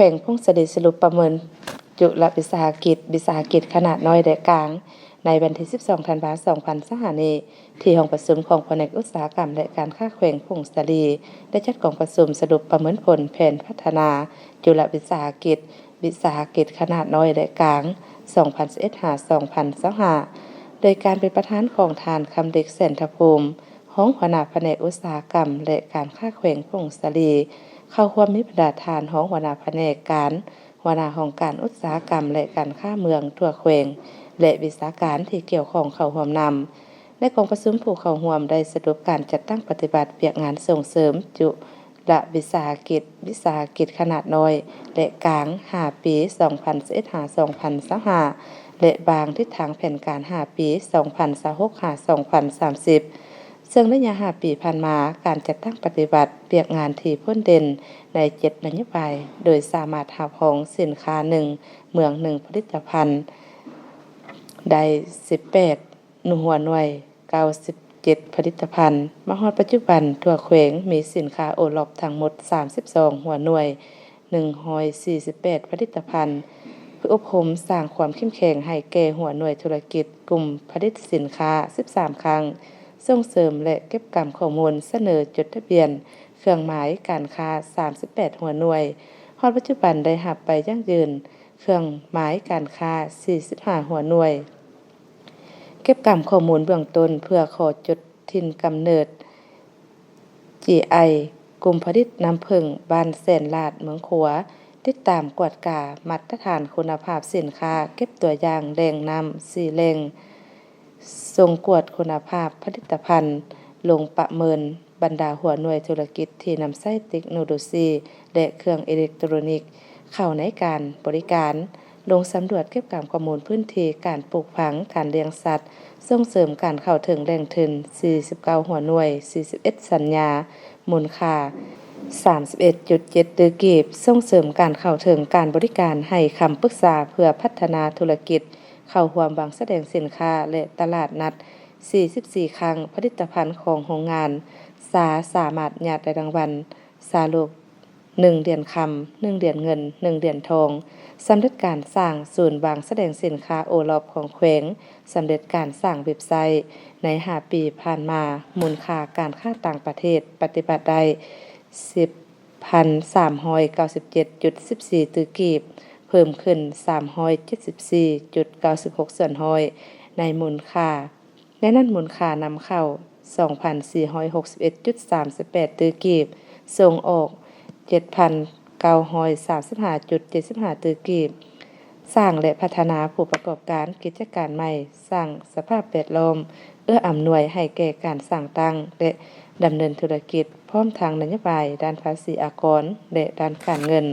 ຂວງຜົ້ງສາລີສະຫຼຸບປະເມີນຈຸລະວິສາຫະກິດ, ວິສາຫະກິດຂະໜາດນ້ອຍ ແລະ ກາງ ໃນວັນທີສິບສອງ ທັນວາ ສອງພັນຊາວຫ້ານີ້ ທີ່ຫ້ອງປະຊຸມຂອງພະແນກອຸດສາຫະກຳ ແລະ ການຄ້າແຂວງຜົ້ງສາລີ ໄດ້ຈັດກອງປະຊຸມສະຫຼຸບປະເມີນຜົນແຜນພັດທະນາຈຸລະວິສາຫະກິດ, ວິສາຫະກິດຂະໜາດນ້ອຍ ແລະ ກາງ ສອງພັນຊາວເອັດ ຫາ ສອງພັນຊາວຫ້າ ໂດຍການເປັນປະທານຂອງທ່ານ ຄຳເລັກ ແສນທະພູມ ຮອງຫົວໜ້າພະແນກອຸດສາຫະກຳ ແລະ ການຄ້າແຂວງຜົ້ງສາລີ. ເຂົ້າຮ່ວມມີບັນດາທ່ານຮອງຫົວໜ້າພະແນກການ, ຫົວໜ້າຫ້ອງການອຸດສາຫະກຳ ແລະ ການຄ້າເມືອງທົ່ວແຂວງ ແລະ ວິຊາການທີ່ກ່ຽວຂ້ອງເຂົ້າຮ່ວມນຳ. ໃນກອງປະຊຸມ, ຜູ້ເຂົ້າຮ່ວມໄດ້ສະຫຼຸບການຈັດຕັ້ງປະຕິບັດວຽກງານສົ່ງເສີມຈຸລະວິສາຫະກິດ, ວິສາຫະກິດຂະໜາດນ້ອຍ ແລະ ກາງ ຫ້າປີ ສອງພັນຊາວເອັດ ຫາ ສອງພັນຊາວຫ້າ ແລະ ວາງທິດທາງແຜນການຫ້າປີ ສອງພັນຊາວຫົກ ຫາ ສອງພັນສາມສິບ. ເຊິ່ງໄລຍະຫ້າປີຜ່ານມາ, ການຈັດຕັ້ງປະຕິບັດວຽກງານທີ່ພົ້ນເດັ່ນໃນເຈັດນະໂຍບາຍ, ໂດຍສາມາດຮັບຮອງສິນຄ້າໜຶ່ງເມືອງໜຶ່ງຜະລິດຕະພັນໄດ້ສິບແປດຫົວໜ່ວຍ ເກົ້າສິບເຈັດຜະລິດຕະພັນ. ມາຮອດປັດຈຸບັນ, ທົ່ວແຂວງມີສິນຄ້າໂອລອບທັງໝົດສາມສິບສອງຫົວໜ່ວຍ ໜຶ່ງຮ້ອຍສີ່ສິບແປດຜະລິດຕະພັນ, ເພື່ອອົບຮົມສ້າງຄວາມເຂັ້ມແຂງໃຫ້ແກ່ຫົວໜ່ວຍທຸລະກິດກຸ່ມຜະລິດສິນຄ້າສິບສາມຄັ້ງ, ສົ່ງເສີມ ແລະ ເກັບກຳຂໍ້ມູນສະເໜີຈົດທະບຽນເຄື່ອງໝາຍການຄ້າສາມສິບແປດຫົວໜ່ວຍ. ຮອດປັດຈຸບັນໄດ້ຮັບໃບຢັ້ງຢືນເຄື່ອງໝາຍການຄ້າສີ່ສິບຫ້າຫົວໜ່ວຍ, ເກັບກຳຂໍ້ມູນເບື້ອງຕົ້ນເພື່ອຂໍຈົດຖິ່ນກຳເນີດ ຈີໄອ ກຸ່ມຜະລິດນ້ຳເຜິ້ງບ້ານແສນລາດ ເມືອງຂວາ, ຕິດຕາມກວດກາມາດຕະຖານຄຸນນະພາບສິນຄ້າ, ເກັບຕົວຢ່າງແຫຼ່ງນ້ຳສີ່ແຫຼ່ງ, ສົ່ງກວດຄຸນນະພາບຜະລິດຕະພັນ, ລົງປະເມີນບັນດາຫົວໜ່ວຍທຸລະກິດທີ່ນຳໃຊ້ເຕັກໂນໂລຊີ ແລະ ເຄື່ອງເອເລັກໂຕຣນິກເຂົ້າໃນການບໍລິການ, ລົງສຳຫຼວດເກັບກຳຂໍ້ມູນພື້ນທີ່ການປູກຝັງ, ການລ້ຽງສັດ, ສົ່ງເສີມການເຂົ້າເຖິງແຫຼ່ງທຶນສີ່ສິບເກົ້າຫົວໜ່ວຍ, ສີ່ສິບເອັດສັນຍາ, ມູນຄ່າສາມສິບເອັດຈຸດເຈັດຕື້ກີບ, ສົ່ງເສີມການເຂົ້າເຖິງການບໍລິການໃຫ້ຄຳປຶກສາເພື່ອພັດທະນາທຸລະກິດ, ເຂົ້າຮ່ວມວາງສະແດງສິນຄ້າ ແລະ ຕະຫຼາດນັດສີ່ສິບສີ່ຄັ້ງ, ຜະລິດຕະພັນຂອງໂຮງງານຊາສາມາດຍາດໄດ້ລາງວັນຊາໂລກ ໜຶ່ງຫຼຽນຄຳ, ໜຶ່ງຫຼຽນເງິນ, ໜຶ່ງຫຼຽນທອງ, ສຳເລັດການສ້າງສູນວາງສະແດງສິນຄ້າໂອລອບຂອງແຂວງ, ສຳເລັດການສ້າງເວັບໄຊ. ໃນຫ້າປີຜ່ານມາ, ມູນຄ່າການຄ້າຕ່າງປະເທດປະຕິບັດໄດ້ສິບພັນສາມຮ້ອຍເກົ້າສິບເຈັດຈຸດສິບສີ່ຕື້ກີບ, ເພີ່ມຂຶ້ນສາມຮ້ອຍເຈັດສິບສີ່ຈຸດເກົ້າສິບຫົກສ່ວນຮ້ອຍໃນມູນຄ່າ. ໃນນັ້ນ, ມູນຄ່ານຳເຂົ້າສອງພັນສີ່ຮ້ອຍຫົກສິບເອັດຈຸດສາມສິບແປດຕື້ກີບ, ສົ່ງອອກເຈັດພັນເກົ້າຮ້ອຍສາມສິບຫ້າຈຸດເຈັດສິບຫ້າຕື້ກີບ, ສ້າງ ແລະ ພັດທະນາຜູ້ປະກອບການກິດຈະການໃໝ່, ສ້າງສະພາບແວດລ້ອມເອື້ອອຳນວຍໃຫ້ແກ່ການສ້າງຕັ້ງ ແລະ ດຳເນີນທຸລະກິດ, ພ້ອມທັງນະໂຍບາຍດ້ານພາສີອາກອນ ແລະ ດ້ານການເງິນ.